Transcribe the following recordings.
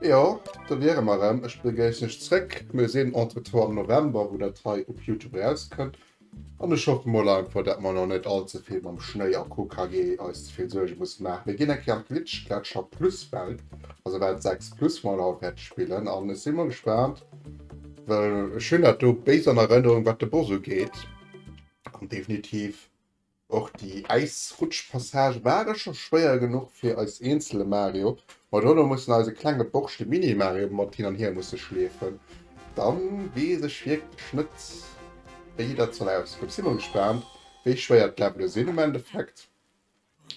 Jo, do wiere mer erëm. Ech begréissen iech zréck. Mir sinn entretemps am November, wou dat hei op Youtube erauskënnt. An ech hoffe mol einfach, dat mer nach net all ze vill mam Schnéi a Co. KG eis ze vill Suerge musse maachen. Mir ginn eng Kéier an d'Glitschgletscher Plus Welt, also Welt 6 Plus, wou mer haut wäerte spillen. An ech si mol gespaant, well ech hunn dat do béis an Erënnerung, wat de Boss ugeet. An definitiv Och déi Äisrutschpassage ware scho schwéier genuch fir eis eenzele Mario, ma dono mussen eise klenge Borscht de Mini-Mario mat hin an hier musse schleefen. Dann weess ech wierklech net wéi dat soll ausgoen. Si mol gespaant wéi schwéier d'Levele sinn am Endeffekt.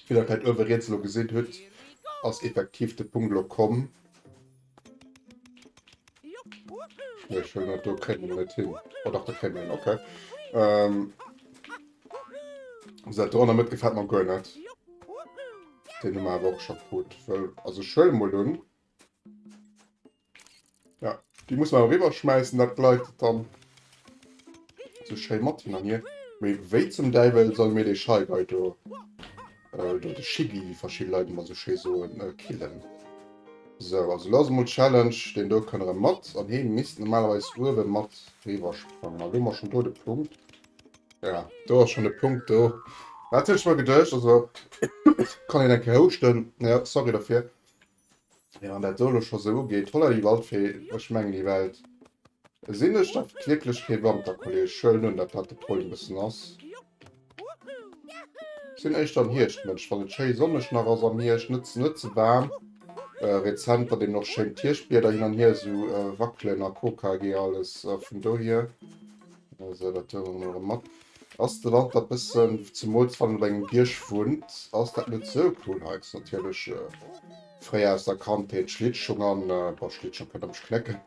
Wéi der vläit uewe riets elo gesinn hutt, ass effektiv de Punkt elo komm. Nee, ech wëll net, do kréie mer net hin. Oh dach, do kréie mer hin, okay. Ähm, dat do an der Mëtt gefält mer guer net. Den hu mer awer och scho krut. Well, also ech huele mol un. Ja, déi muss mer awer riwwerschmäissen, dat gleitet dann sou schéi mat hin an hier. Mee wéi zum Däiwel solle mir dee Shy Guy do, äh, do de Shiggy, wéi verschidde Leit ëmmer sou schéi soen, äh, killen? Sou, also lo ass emol d'Challenge, deen do kënn erëm mat an hee misst normalerweis uewe mat riwwer sprangen. An do hu mer schonn do de Punkt. Ja, do ass schonn de Punkt do. Dat hunn ech mer geduecht, also kann een eng Kéier houschten, ja, sorry derfir. Mee wann dat do elo scho sou ugeet, holla déi Waldfee, ech mengen déi Welt. Sinn ech da wierklech kee Wanterkolleg? Ech huelen un, datt dat de Problem bëssen ass. Sinn éischter en Hierschtmënsch, wann et schéi sonneg nach ass am Hierscht, net net ze waarm. Rezent wann eben och schéin d'Hierschtblieder hin an hier esou wackelen a Co. KG alles vun dohier. Esou dat huele mer erëm mat. Ass de Wanter bëssen, zemools wann een op engem Bierg wunnt, ass dat net sou cool. Hei ass natierlech fréier aus der Kandheet Schlittschung an, boah Schlittschung kënnt der mech knécken.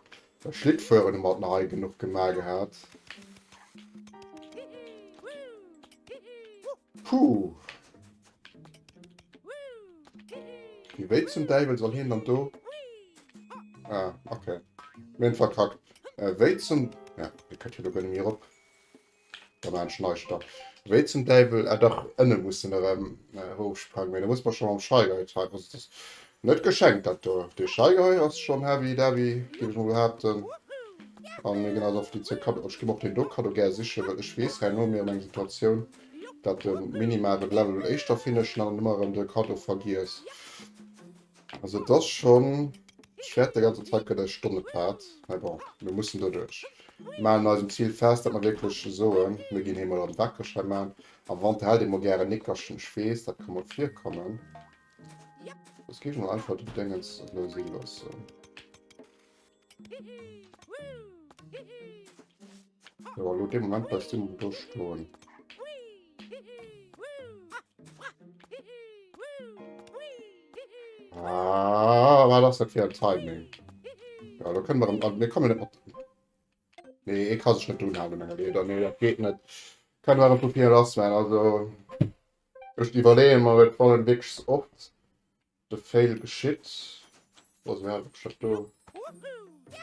Schlittfueren hu mer nach hei genuch gemaach gehat. Puh. Wie wéi zum Däiwel soll hien dann do? Ah, okay. Mir hunn verkackt. Äh, wéi zum... Ja, mir kënnt jo do guer net méi erop. Da maan ech neischt da. Wéi zum Däiwel, ah dach, ënne muss en erëm erofsprangen, mee da muss mer scho mam Shy Guy treiwen. Also dat ass net geschenkt dat do. Dee Shy Guy ass schonn heavy devy, géif ech mol behaapten. An mir ginn eis auf déi zwee Kaddo, ech géif och deen do Kaddo gär sichen, well ech weess herno mir hunn eng Situatioun, dat de Minimar de Level éischter finishen an dann ëmmer erëm de Kaddo vergiess. Also et ass schon, ech fäerte ganze Zeit gëtt eis Stonnepart, mä bon, mir mussen doduerch. Mir maachen eisem Zil fest, dat mer wierklech soen, mir ginn hee mol an wakreg hei maachen. Am Wanter hält ee mol gären Nickerchen, ech weess, dat ka mol virkommen. Soss géif ech mol einfach den Déngens elo si loossen. Jo, elo dee Moment bleifs du mol do stoen. Ah, wat ass dat fir en Timing? Ja, do kënne mer erëm, mir kommen net mat. Nee, ee ka sech net drun halen, menger Leeder. Nee, dat geet net. Kann war vu vir lass man. Also ech iwwerleeë mer et wann et wierklech oft de Fail geschitt. Also ja, statt do.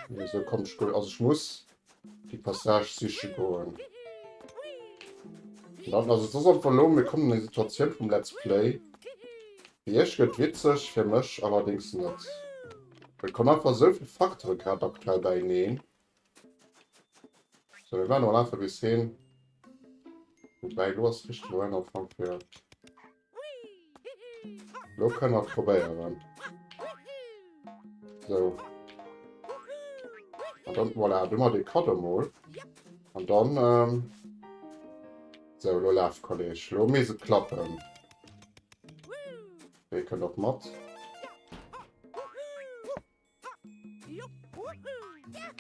Nee, so kommt ich gut. Also ich muss die Passage siche goen. Dann, also das ist einfach lo, mir kommen in die Situation vom Let's Play. Fir iech gëtt witzeg, fir mech allerdings net. Et kommen einfach so vill Faktoren grad aktuell beieneen. So, wir werden einfach bis hin. Wobei, lo ass richtig lo am Anfang fir. Lo kënne mer probéieren. So. An dann, voilà, du mer de Kaddo mol. An dann, ähm, so, lo laf, Kolleg. Lo misst et klappen. Dee kënnt och mat.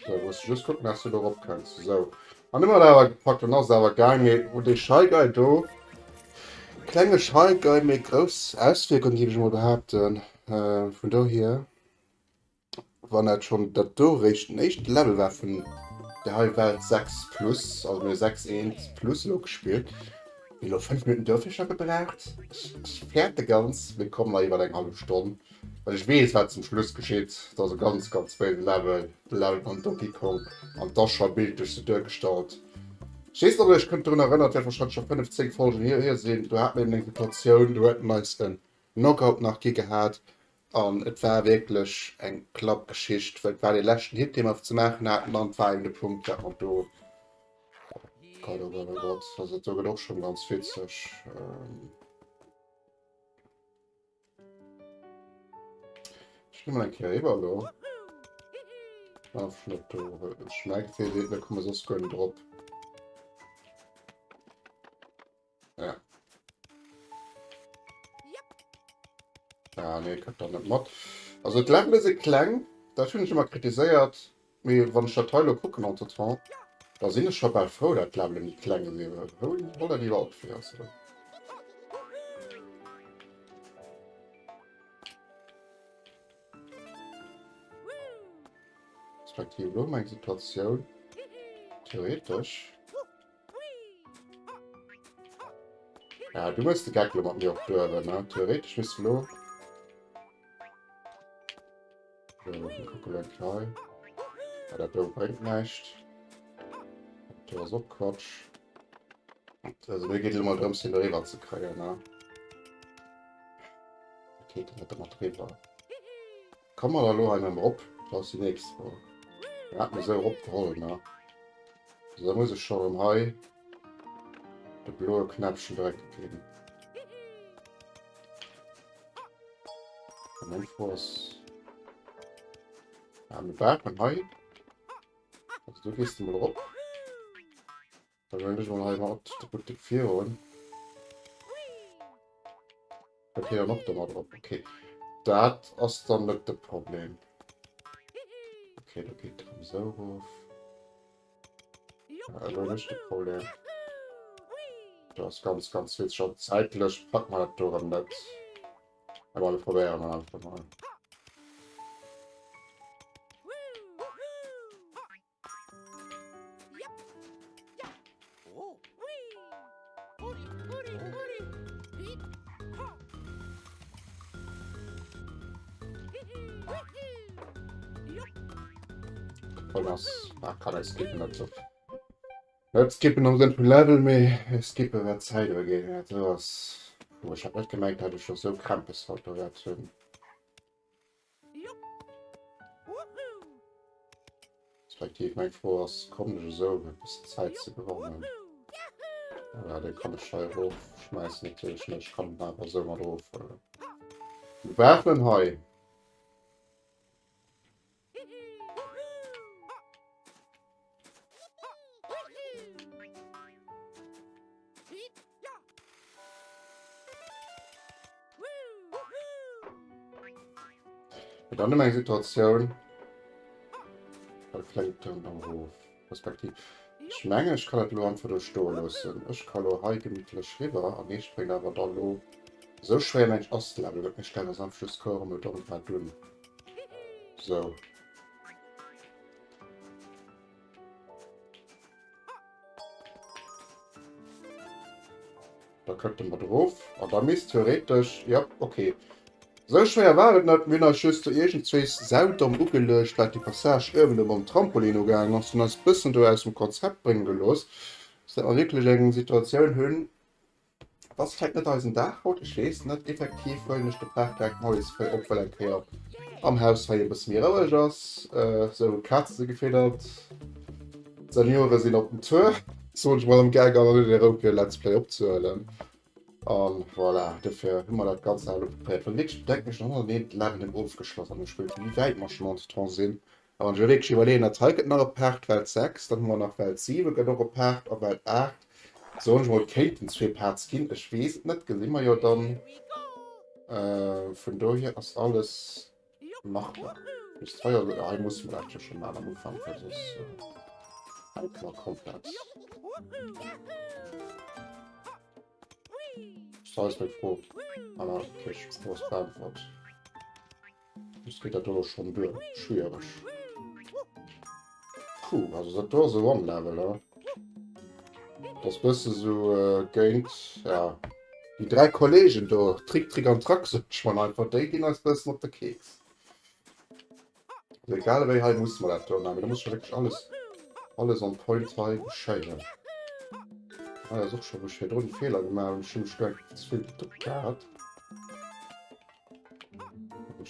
So, muss just gucken, dass du do kënns. So. An immer awer gepackt und ass awer gaang mee wo de Shy Guy do klenge Shy Guy méi grouss Auswierkung géif ech mol behaapten. Äh, vun dohier wann dat schon dat do réischt den éischte Level war vun der hei Welt 6 plus, also mir 6 1 plus elo gespillt. Mir elo 5 Minuten dofir scho gebraucht. Ech, ech fäerte ganz, mir kommen nach iwwer eng hallef Stonn. Well ech weess wat zum Schluss geschitt, et ass e ganz ganz béise Level, de Level mam Donkey Kong an 't ass scho bildlech sou duergestallt. Ech weess net ob dir iech kënnt drun erënnert, wäert wahrscheinlech scho 5, 10 Folgen hier hier sinn, do hat mir eben eng Situatioun, do huet en eis en Knockout nach gi gehat. An et war wierklech eng Klappgeschicht, well et war dee leschten Hit, dee mer ze maachen haten an et war eben de Punkt, dat mer do, Gott, oh Gott, oh Gott, also dat do gëtt och schonn ganz witzeg. Ech gi mol eng Kéier eriwwer elo. Afschnëtt do. Ech merke fir déi, da komme soss guer net drop. Ja. Ah, nee, kënnt da net mat. Also d'Levele si kleng, dat hunn ech ëmmer kritiséiert. Mee wann ech dat hei elo kucken entretemps, da sinn ech scho bal frou, dat d'Levele méi kleng sinn. Wou soll dat iwwerhaupt fir ass? Respektiv elo meng Situatioun theoretesch. Ja, du mëss de Geck lo mat mir op d'Uewen, ne? Theoretesch misst du lo. So, kucke lo eng Kéier hei. Ja, dat do bréngt näischt. Dat do ass och Quatsch. Also mir geet et elo mol drëms, hien do eriwwer ze kréien, ne? Dat geet net mat eriwwer. Komme mer da lo hei erëm erop? Dat ass déi nächst Fro. Mir haten esou eropgeholl, ne? Also da muss ech scho erëm hei de bloe Knäppchen drécke ginn. A meng Fro ass... Ja, mir brauchen hei... Also du gees du mol erop. Da wëll ech mol hei mat de Buttek virun. Okay, dann och do mat erop. Okay. Dat ass dann net de Problem. Okay, do geet erëm esou erof. Ja, elo net de Problem. Dat ass ganz, ganz witzeg. An zäitlech packt mer dat do erëm net. Awer mir probéieren dann einfach mol. Kann ech skippen dat so. Net skippen am Sënn vum Level, mee skippe wat Zäit ugeet. Dat do ass. Oh, ech hat net gemengt, dat ech scho sou Krämpes haut do wäert hunn. Respektiv meng Fro ass, kommen ech esou e bëssen Zäit ze gewannen? Ja, dee kann ech hei erofschmäissen natierlech net. Ech kann en awer esou mat erofhuelen. Mir brauchen en hei. Dann hu mer eng Situatioun, dat klengt dann erof, respektiv ech mengen, ech kann dat elo einfach do stoe loossen. Ech ka lo hei gemittlech riwwer an hie spréngt awer da lo. Esou schwéier mengen ech ass de Level net, mir stellen eis einfach just Chouer emol drop wat dunn. Sou. Da kënnt e mat erof. An da misst theoretesch, ja, okay. Sou schwéier war et net. Mir hunn eis just do iergendzwéis saudomm ugeluecht, wat déi Passage uewen do mam Trampolin ugaangen ass. Hunn eis e bëssen do aus dem Konzept brénge gelooss, dass mer wierklech eng Situatioun hunn, Et ass vläit net eisen Dag haut, ech weess net. Effektiv huelen ech de Part direkt moies fréi op, well eng Kéier am Haus hei e bësse méi roueg ass. Sou, d'Kaze si gefiddert, d'Seniore sinn op den Tour, soen ech mol am Gag, an dann huet een Rou fir e Let's Play opzehuelen. An voilà, dofir hu mer dat Ganzt awer elo preparéiert. Well wierklech bedenkt mech nach ëmmer, den Level net ofgeschloss an ech wëll wéi wäit mer schonn entretemps sinn. A wann ech elo wierklech iwwerleeën, dat hei gëtt nach e Part, Welt 6, dann hu mer nach Welt 7 gëtt och e Part a Welt 8, soen ech mol, kéinten zwee Parts ginn, ech weess et net, gesi mer jo dann. Vun dohier ass alles machbar. Just hei, also hei musse mer dat jo scho maachen am Ufank, well soss hänke mer komplett. Just hei ass meng Fro, ah, okay, ech ass beäntwert. Soss geet dat do schonn duer. Schwiereg. Puh, also dat do ass e One-Level, he? Dat ass bësse sou äh, géint, ja, déi dräi Kollegen do, Trick, Trick an Track, sot ech mal einfach, déi ginn eis bëssen op de Keks. Also egal wéi, hei musse mer dat do maachen. Da muss scho wierklech alles, alles on point hei geschéien. Ah, dat ass och scho, wou ech virdrun de Feeler gemaach hunn. Ech hu mech guer ze vill geduckt gehat.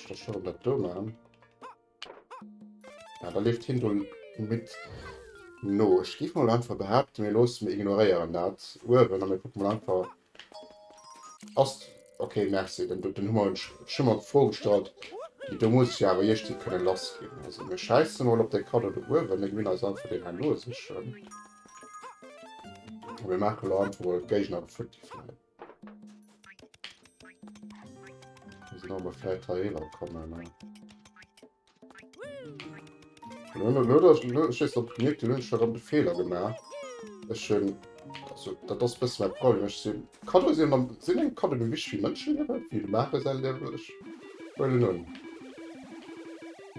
da scho erëm dat do man. Ja, da leeft hien do mit no. Ech géif mol einfach behaapten, mir loosse, mir ignoréieren dat uewen a mir kucke mol einfach. Ass okay, merci. Den, den hu mer ech hu mer d'Fro gestallt, déi do muss ech jo awer iergendwéi kënne lass ginn. Also mir schäisse mol op dee Kaddo do uewen, mir ginn eis einfach deen herno sichen. A mir maache lo einfach mol d'Géigner futti vläicht. Mir sinn och mol vläicht heihinner kommen, ne? Feeler gemaach. Ech hunn also dat ass bësse mäi Problem. Ech sinn Kaddoe sinn am sinn eng Kaddoe méi wichteg wéi Mënscheliewen, wéi de Mario säi Liewen? Ech huelen un.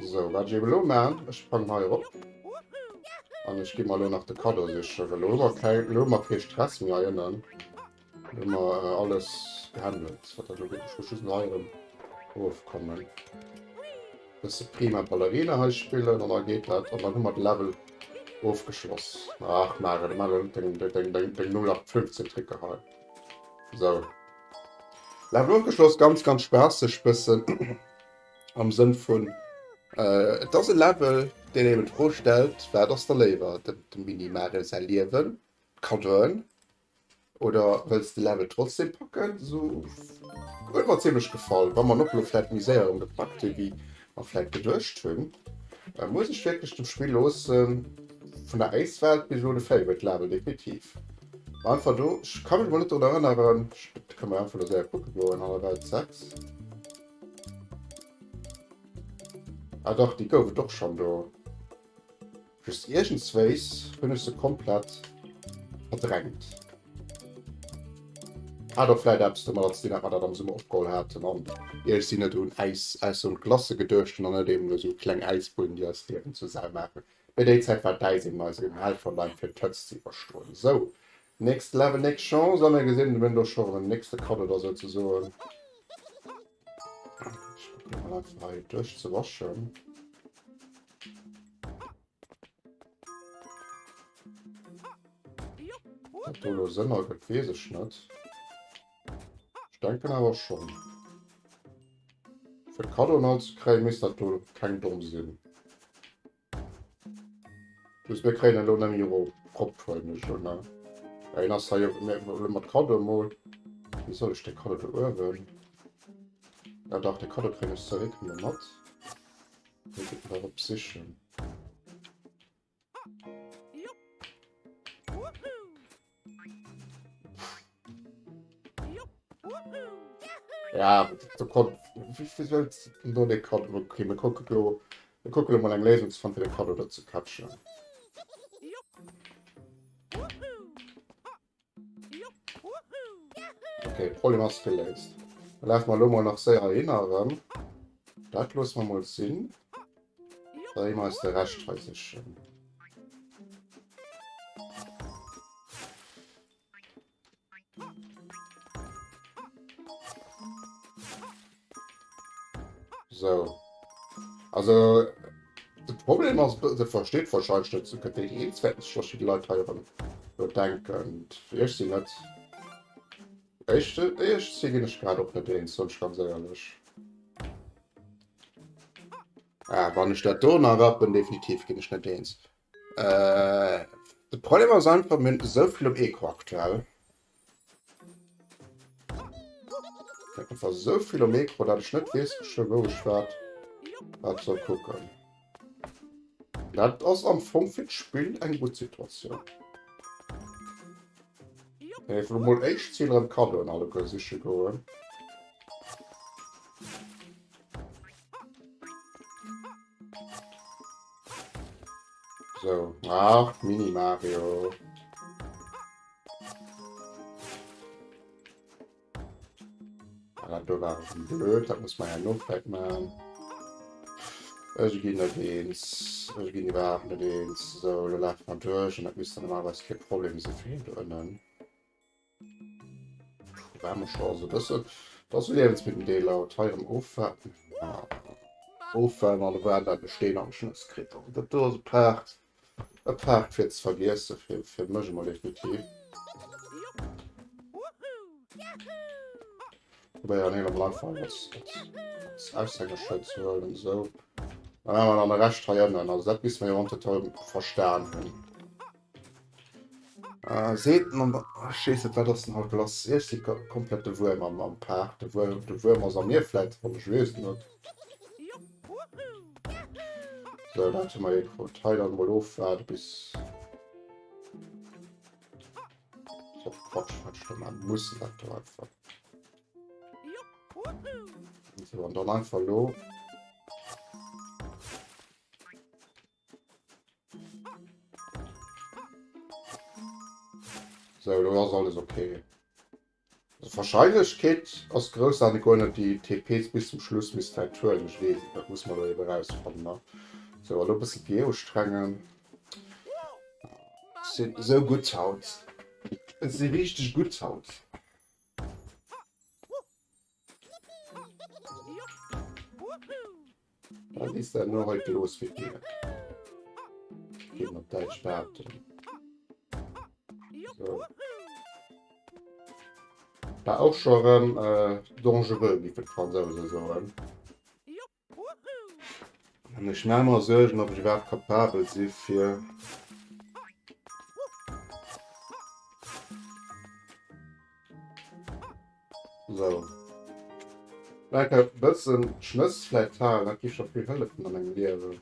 Sou, wat ech eben elo maachen, ech sprangen hei erop an ech gi mer elo nach de Kaddo sichen, well elo hu mer keng elo hu mer kee Stress méi hei ënnen. Elo hu mer alles gehandelt, wat dat elo gëtt. Ech muss just nach hei erëm erofkommen. Bësse Prima Ballerina hei spillen an da geet dat. An dann hu mer de Level ofgeschloss. Ach Mario, du maach elo net deng, deng, deng, deng 0815 Tricker hei. Sou. Level ofgeschloss, ganz, ganz spaasseg bëssen. Am Sënn vun, äh, et ass e Level, deen eben d'Fro stellt, wat ass der léiwer, dem, dem Mini Mario säi Liewen, d'Kaddoen, Oder wëlls de Level trotzdem packen? Sou huet mer zimmlech gefall. Wa mer en och elo vläit méi séier erëm gepackt hunn, wéi mer vläit geduecht hunn. Muss ech wierklech dem Spill loossen. Vun der Äiswelt bis elo de Favorite Level, definitiv. Einfach do, ech ka mech mol net drun erënneren, dat kënne mer einfach elo séier kucke goen, an der Welt 6. Ah dach, déi gouf et och schonn do. Just iergendswéis hunn ech se komplett verdrängt. Hat och vläit eppes domadder ze dinn, dat mer dat am Summer opgeholl haten an ech sinn net un Äis, Äis un Glace geduecht hunn an net eben u sou kleng Äisbullen, déi eist Liewen zur Sau maachen. Mee déi Zäit war d'Äis eben eise Helferlein fir d'Hëtzt ze iwwerstoen. Sou, nächst Level, nächst Chance a mir gesinn, mir hunn do scho erëm en nächste Kaddo da souzesoen. Ech kucken mol einfach hei duerchzewaschen. Ob do lo Sënn ergëtt, weess ech net. Ech denken awer schonn. Fir d'Kaddoen all ze kréien, misst dat do keng domm sinn. Just mir kréien elo net méi erop, huelen ech un, ne? Ja, een ass hei jo elo mat Kaddoe mol. Wéi soll ech de Kaddo do uewen? Ja dach, de Kaddo kréien ech zeréck mat. Erop sichen. Ja, do konnt wéi soll do de Kaddo okay, mir kucke lo mir kucke lo mol eng Léisung ze fannen fir de Kaddo do ze catchen. Okay, Problem ass geléist. Da lafe mer elo mol nach séier heihinner erëm. Dat loosse mer mol sinn. Da gi mer eis de Rescht hei sichen. So. Also, de Problem ass, de versteet wahrscheinlech net, sou gëtt déi eens, wäerten sech verschidde Leit hei erëm lo denken. Ech sinn net. Ech, ech si ginn ech grad och net eens, soen ech ganz éierlech. Ah, wann ech dat do nach rappen, definitiv ginn ech net eens. Äh, de Problem ass einfach, mir hunn esou vill um Eco aktuell. Einfach esou vill um Mikro, dat ech net weess, scho wou ech wat wat soll kucken. Dat ass am Fong fir d'Spill eng gutt Situatioun. Ech wëll mol éischt Zil erëm Kaddoen alleguer siche goen. So, ach, Mini Mario. Ah, dat do war erëm blöd, dat muss man herno vläit maachen. Ech ginn net eens, ech ginn iwwerhaapt net eens. Sou, elo lafe mer duerch an dat misst dann normalerweis kee Problem si fir hien do ënnen. Puh, war mer scho also e bëssen, dat ass e Liewensmitteldealer, hei erëm ofwaarten. Ah, ofwaarten an de Waarden dat de Steen an d'Schnëss kritt. Also dat do ass e Paart. E Part fir ze vergiessen, fir, fir mech emol definitiv. Probéieren hien emol einfach als, als. Aushängeschëld ze huelen. Esou. Dann haben wir dann de Rescht hei ënnen. Also dat misste mer jo entretemps verstan hunn. Äh, seet an der ech weess net, wat ass denn haut lass? Ech si komplett de Wuerm am, am Park. De Wuerm, de Wuerm ass a mir vläit dran, ech weess et net. So, dat hu mer eh krut. Hei dann mol ofwaarde bis. So, Quatsch, wat ech do man muss, dat do einfach. So, an dann einfach lo. So, lo ass alles okay. Also, Wahrscheinlechkeet ass grouss, dass ich guer net déi TPs bis zum Schluss misst vläicht huelen. Ech weess et net, muss mer lo eben erausfannen, ne? So, elo e bëssen d'Pied ustrengen. Ech sinn esou gutt haut. Ech si richteg gutt haut. Was ist denn nur heute los mit mir? Geht mal Deutsch behaupten. So. War auch schon ähm, äh, dangereux, wie die Franzosen soen. An ech maache mer Suergen, ob ech iwwerhaapt kapabel si fir. Sou. Eng Kéier e bëssen Schnëss vläicht halen, dat géif scho vill hëllefen a mengem Liewen.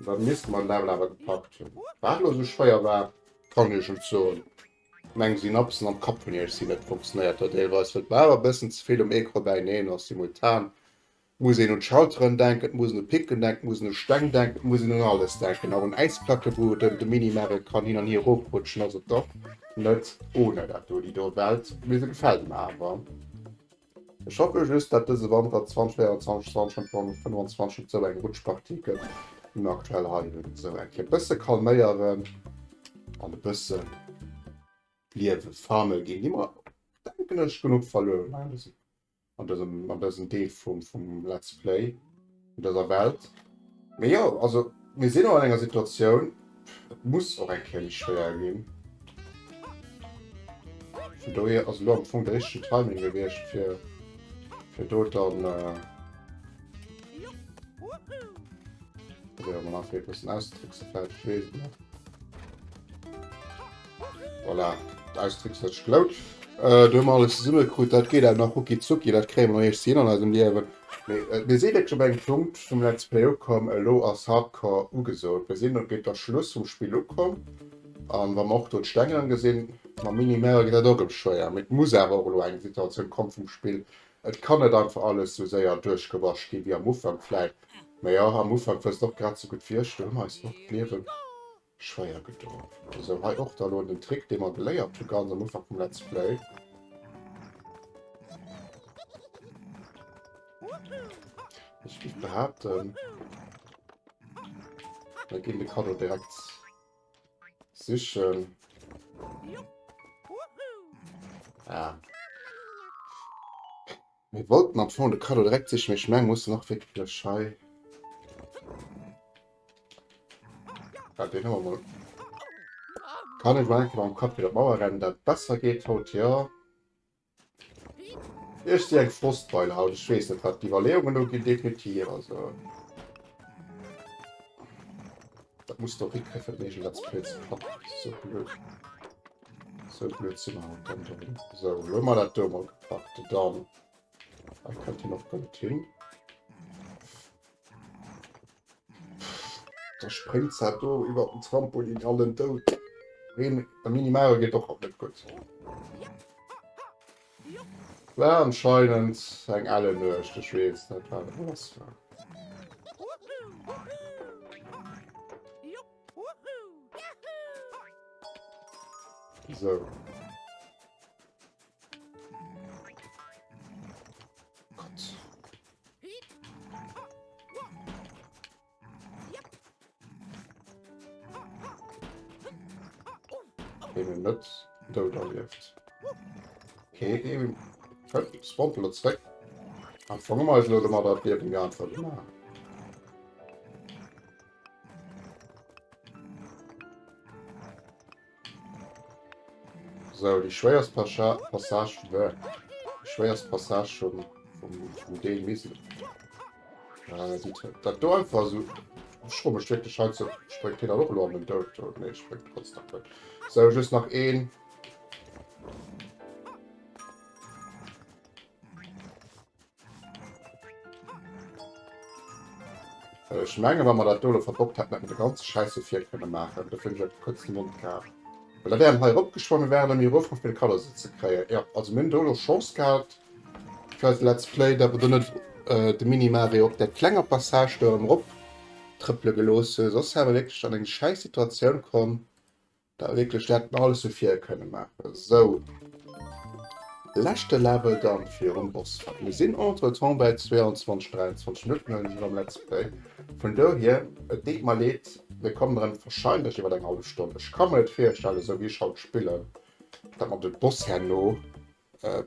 Da misste mer Level awer gepackt hunn. Wat elo sou schwéier war, kann ech net soen. Meng Synapsen am Kapp hunn iergendwéi net funktionéiert do deelweis, well et war awer e bëssen ze vill um Ecran bäineen ass simultan. Muss een un d'Schalteren denken, et muss een u Picken denken, et muss een u Steng denken, et muss een un alles denken, och un Äisplacke wou de de Mini-Mario kann hin an hier erofrutschen. Also dach net ohne dat do, déi do Welt, mee se gefält mer awer. Ech hoffe just, dat dëse Wanter 2024, 2025 net sou eng Rutschpartie gëtt, wéi mer aktuell hei hunn. Sou eng Kéier e bësse kalméieren an e bëssen Liewe fanne ginn, déi mer, denken ech, genuch verluer hunn an dësem an dësem, an dësem Deel vum, vum Let's Play, an dëser Welt. Mee jo, also mir sinn och an enger Situatioun, et muss och eng Kéier méi schwéier ginn. Vun dohier ass elo am Fong de richtegen Timing gewiescht, fir, fir do dann, äh, probéiere mer nach e bëssen auszetricksen, vläicht, ech weess et net. Voilà, d'Austricksen huet sech gelount. Äh, do hu mer alles zesumme krut, dat geet awer nach rucki zucki, dat kréie mer nach iergendwéi hin an eisem Liewen. Mee äh, mir si wierklech op engem Punkt vum Let's Play ukomm, elo ass Hardcore ugesot. Mir sinn op der Schluss vum Spill ukomm an wa mer och do d'Steng erëm gesinn, mam Mini-Mario geet dat och erëm schwéier. Mee et muss awer och elo eng Situatioun komm vum Spill, et kann net einfach alles esou séier duerchgewasch ginn wéi am Ufank vläit. Mee jo, am Ufank wësst och grad esou gutt wéi ech, do hu mer eis och d'Liewe schwéier gedoen. Esou, hei och da elo den Trick, dee mer geléiert hu ganz am Ufank vum Let's Play. Ech géif behaapten, mir ginn de Kaddo direkt sichen. Ah. Mir wollten am Fong de Kaddo direkt sichen, mee ech meng, mussen och wierklech hei. Ja, den haben wir mal. Kann ich mal einfach am Kopf wieder Mauer rennen, dat besser geht haut, ja. Ich sehe eng Frostbeil haut, ich weiß nicht, was die Überlegungen do ginn, definitiv, also. Dat muss doch hinkriegen, fir den eegenen Let's Play ze packen. So blöd. So blöd sind wir haut dann drin. So, lo mal dat do mal gepackt. Dann. Da könnt ihr noch gar nicht hin. Da spréngt se do iwwer den Trampolin allen dout. Een der Mini-Mario geet och net gutt. War anscheinend eng elle Nuecht, ech weess net wat do lass war. So. Gott. Deen hun net dout erlieft. Okay, eben spawnt elo zréck. Am Fong hu mer eis elo domadder d'Liewen méi einfach gemaach. Sou, déi schwéierst Passage, déi schwéierst Passage vum, vum, vum Deel missen. Äh, déi, dat do einfach sou, ech froe mech wierklech hei zu, spréngt hien dann och elo an den Doud do? Nee, spréngt trotzdem net. Sou, just nach een. Ech mengen, wa mer dat do elo verbockt hätten, hätte mer de ganze Schäiss vu vir kënne maachen. Dofir hunn ech e kuerz de Mond gehal. Well da wären hei eropgeschwommen, wären ëm erofkomm fir de Kaddo se ze kréien. Jo, also mir hunn do elo Chance gehat fir eise Let's Play, datt mer do net de Mini-Mario op där klenger Passage do erëm eroptrëppele gelooss hunn. Soss wäre mer wierklech an eng schäiss Situatioun komm. Da wierklech, dat hätt mer alles vu vir kënne maachen. Sou, leschte Level dann virum Bossfight. Mir sinn entretemps bei 22, 23 Minutten hunn ech am Let's Play. Vun dohier, et deet mer leed, mir kommen erëm wahrscheinlech iwwer eng hallef Stonn. Ech ka mer net virstellen, esou wéi ech haut spillen, datt mer de Boss herno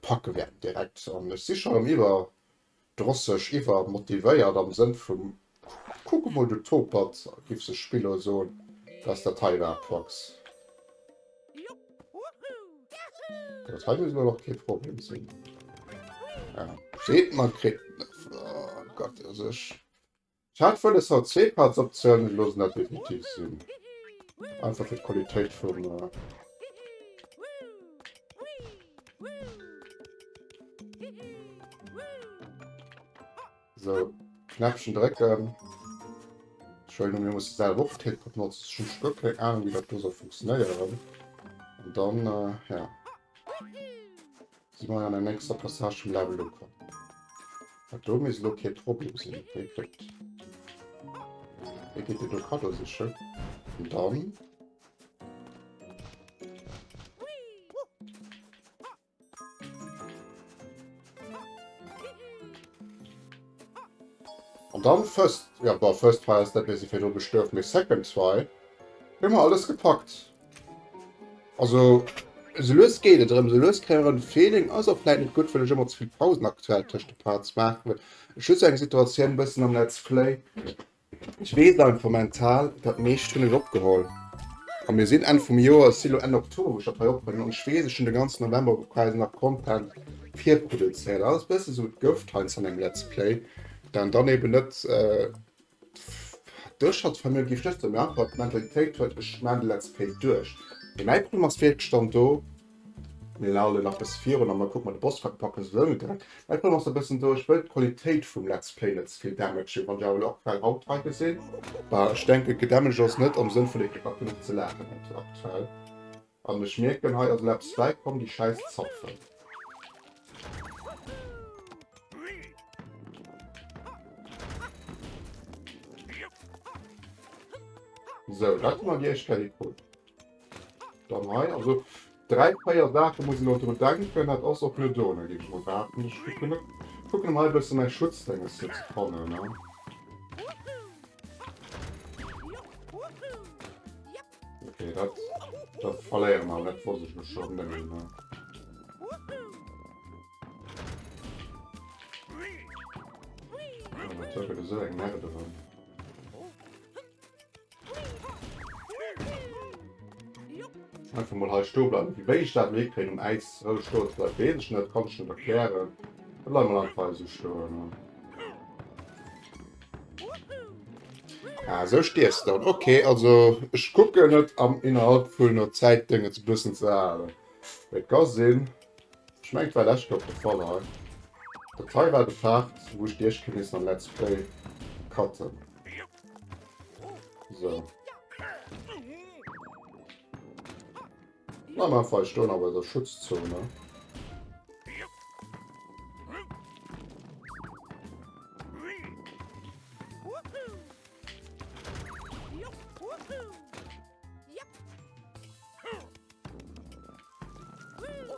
packe wäerten direkt. An ech si scho erëm iwwer Drosseg iwwermotivéiert am Sënn vum Kuck emol du Topert, giff sech Spillo soen, dass dat hei war Prox. Dat hei misst elo och kee Problem sinn. Ja, seet mer kritt. Oh Gott, also ech. Ech hat wëlles haut zwee Parts opzehuelen, ech loossen dat definitiv sinn. Einfach fir d'Qualitéit vum. Sou, Knäppchen drécken. Entschuldigung, mir musse selwer och d'Headpod notzen. Ech hunn guer keng Ahnung, wéi dat do soll funktionéieren. An dann, ja. Si mer an der nächster Passage vum Level ukomm. Dat do misst elo kee Problem sinn. Wéi kritt wéi geet Dir do Kaddo sichen? An dann An dann first, ja bon, first try ass dat wéi se virdru gestuerf, mee second try hu mer alles gepackt. Also esou lues geet et erëm, esou lues kréie mer erëm de Feeling. Ass och vläit net gutt, well ech ëmmer ze vill Pausen aktuell tëscht de Parts maachen. Ech hu sou eng Situatioun e bëssen am Let's Play, ech weess einfach mental, dat meescht hunn ech opgeholl a mir sinn Enn vum Joer, et si lo Enn Oktober wou ech dat hei ophuelen an ech weess, ech hunn de ganzen November quasi nach Content virproduzéiert. Dat ass e bësse sou d'Gëft heiansdo an engem Let's Play, dat een dann eben net Duerchhaltevermögen géif ech net soen, mee einfach d'Mentalitéit huet, ech maan de Let's Play duerch. Mee mäi Problem ass wierklech dann do, mir lalen nach bësse virun a mer kucken mer de Bossfight packen souwisou net direkt. Mäi Problem ass e bëssen do, ech wëll d'Qualitéit vum Let's Play net ze vill damagen, wann ech awer elo aktuell haut hei gesinn, bah ech denken gedamaged ass net am Sënn vun dir kritt nach genuch ze laachen aktuell. An ech mierken hei ass elo eppes bäikomm, déi schäiss Zapfen. Sou, dat hu mer déi éischt Kéier hikrutt. Dann hei, also 3, 4 Saache muss een elo drun denken, dat ass och net ohne, géif ech mol behaapten. Ech kucken net, kucken ëm hei e bësse mäi Schutzdénges hier ze fannen, ne. Okay, dat, dat verléiere mer, dat wosst ech lo schon net méi, ne. Oh, dat gëtt esou eng Merde erëm. Einfach mol hei stoe bleiwen. Wéi wéi ech dat elo hikréien um Äis esou stoen ze bleiwen, weess ech net, kann ech net erklären. Da bleiwe mer einfach hei esou stoen. Ah, esou stierfs de dann. Ok, also ech kucken et am innerhalb vun der Zäit Déngens e bëssen ze halen. Mee et ka sinn, ech mengen et war lescht Kéier och de Fall hei. Dat hei war de Part, wou ech déi éischt Kéier missen am Let's Play cutten. So. Bleib mal einfach stoen aber der Schutzzone.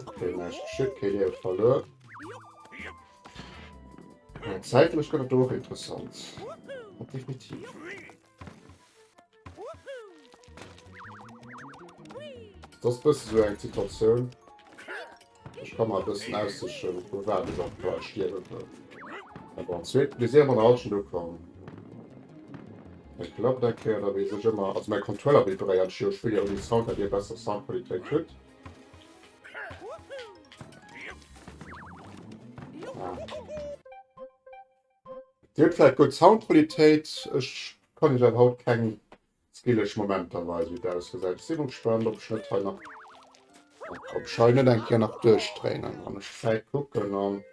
Okay, näischt geschitt, kee Liewe verluer. Ja, zäitlech gëtt et do och interessant. Definitiv. Dat ass bësse sou eng Situatioun. Ech ka mer e bëssen aussichen, wou wat ech aktuell stierwe wëll. Awer an zweet, mir si awer an der Hallschent ukomm. Et klappt eng Kéier, da weess ech ëmmer, also mäi Controller vibréiert jo, ech wëll jo ouni Sound, dat dir besser Soundqualitéit hutt. Dir hutt vläicht gutt Soundqualitéit. Ech kann Iech awer haut keng skilleg Momenter weisen, wéi et ausgesäit. Ech si mol gespaant, ob ech net hei nach, ob ech hei net eng Kéier nach duerchdréinen, wann ech d'Zäit kucken. An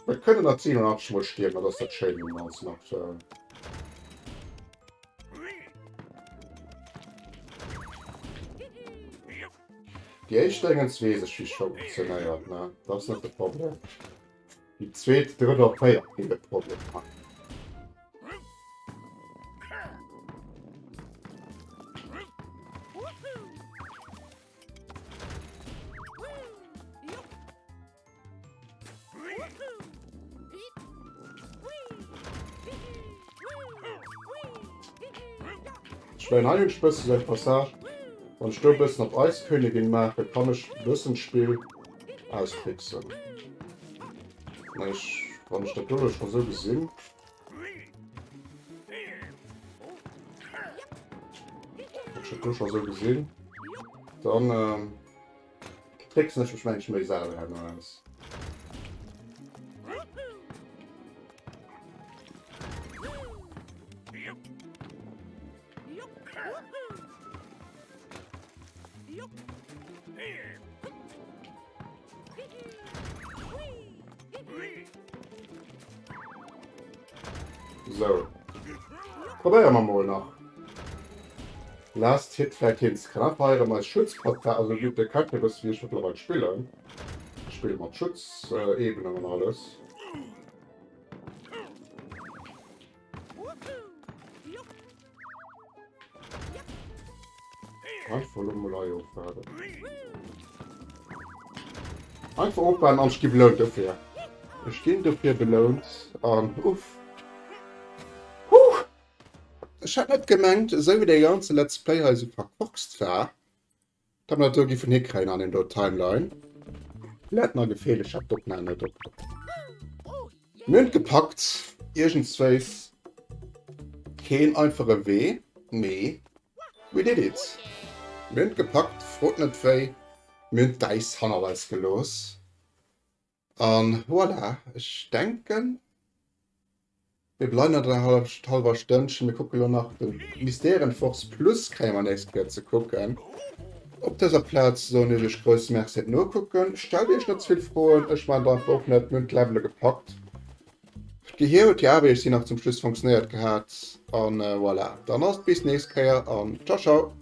mir kënnen nach 87 Mol stierwen, dat ass dat Schéint um Ganzen aktuell. Déi éischt Déngens weess ech, wéi se funktionéiert, ne? Dat ass net de Problem. Déi zweet, drëtt a véiert ginn de Problem. Ech mengen hei hunn ech bëssen sou eng Passage, wann ech do e bëssen op Eiskönigin maachen, kann ech e bëssen d'Spill austricksen. Mä ech, wann ech dat do elo scho sou gesinn. Wann ech dat do scho sou gesinn, dann tricksen ech mech mengen ech méi selwer herno aus. So. Probéiere mer mol nach. Last Hit vläit hinzekréien. Einfach hei erëm eis Schutzportal, also gutt, dir kennt jo e bësse wéi ech mëttlerweil spillen. Ech spille mat Schutzebenen an alles. Einfach elo mol hei ofwaarden. Einfach ofwaarden an ech gi belount dofir. Ech ginn dofir belount an uff. Huh! Ech hat net gemengt, esou wéi dee ganze Let's Play hei esou verkorkst war, datt mer dat do giffen hikréien an deem do Timeline. Läit mer gefeelt, ech hat d'Opnam net op. Mir hunn et gepackt, iergendswéis. Keen einfache Wee, mee we did it. Mir hunn et gepackt, frot net wéi, mir hunn d'Äis hannert eis gelooss. An voilà, ech denken, mir bleiwen an der hallwer Stënnchen. Mir kucke lo nach de Mysterienforce Plus kréie mer nächst Kéier ze kucken. Op dëser Plaz soen ech iech grousse Merci fir d'Nokucken. Stellt iech net ze vill Froen, ech maachen der einfach och net. Mir hunn d'Levele gepackt. D'Gehier huet jo awer iergendwéi nach zum Schluss funktionéiert gehat. An voilà, dann ass et bis nächst Kéier an ciao ciao.